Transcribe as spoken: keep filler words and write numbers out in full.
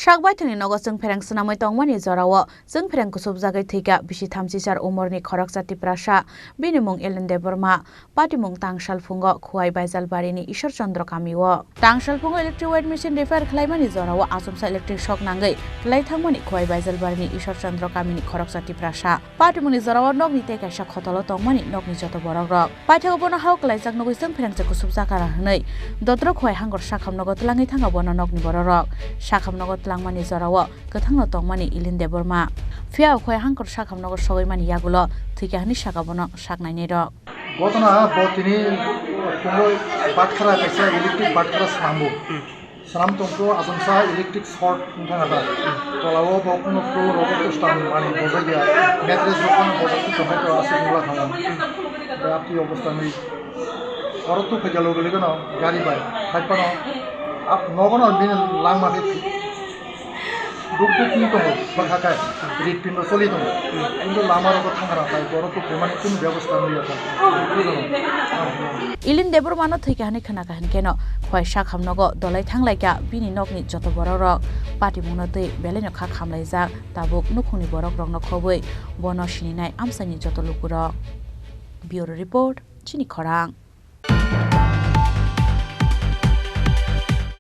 Sak baithangni nogo chwngphereng swnamwi tongmani jorao chwngphereng kusubjagwi thwikha bisi thamchi char umorni khoroksa Tiprasa, bini mung Elen Debbarma, patimung tang salphungo Khowai Baijalbarini Ishwar Chandra kamio. Tang salphungo electric weight machine repair khlaimani jorao achomsa electric shock nangwi kwlai thangmani Khowai Baijalbarini Ishwar Chandra kamini khoroksa Tiprasa. Patimungni jorao nokni tei kaisa khotolo tongmani nokni joto borokrok. Paithago bono hao kwlaijak nugwi chwngphereng se kusubjak kara hwnwi dotro Khowai hangkor sakham nogo twlangwi thangkha bono nokni borokrok. Sakham nogo twlangmani jorao kwthangno tongmani Elen Debbarma. Phiya o Khowai hangkor sakham nogo sogwi mani yagulo thwikha hwnwi sakha bono saknainairok. Gotona bo tini phungo bathkhara kaisa electric bathkhara swnambo. Swnam tongkho achomsa electric short wngkha da. Tolao bo kuno floor rogo kustam mani bojakya, mattress rok phano bojakya tongkha to aswk wngla thangma. Bai aptwi obostha nwi. Oro tu khaijalo gele gano gari bai. Hai phano ap nogono bini langma khe duk duk wng tongo, bwkha khe hritpindo choli tongo. Kintu lama rogo thangkha rok bai borok khe phaimani kunu bebosta wngya kha. Elen Debbarmano thwikha hwnwi khwnakha hwnkhe no Khowai sakham nogo dolai thanglaikha bini nokni joto borokrok. Patimungno twi belaino kha khamlaijak tabuk nukhungni borokrokno khobwi bono sininai amchaini joto lukurok. Bureau Report, Chini Khorang.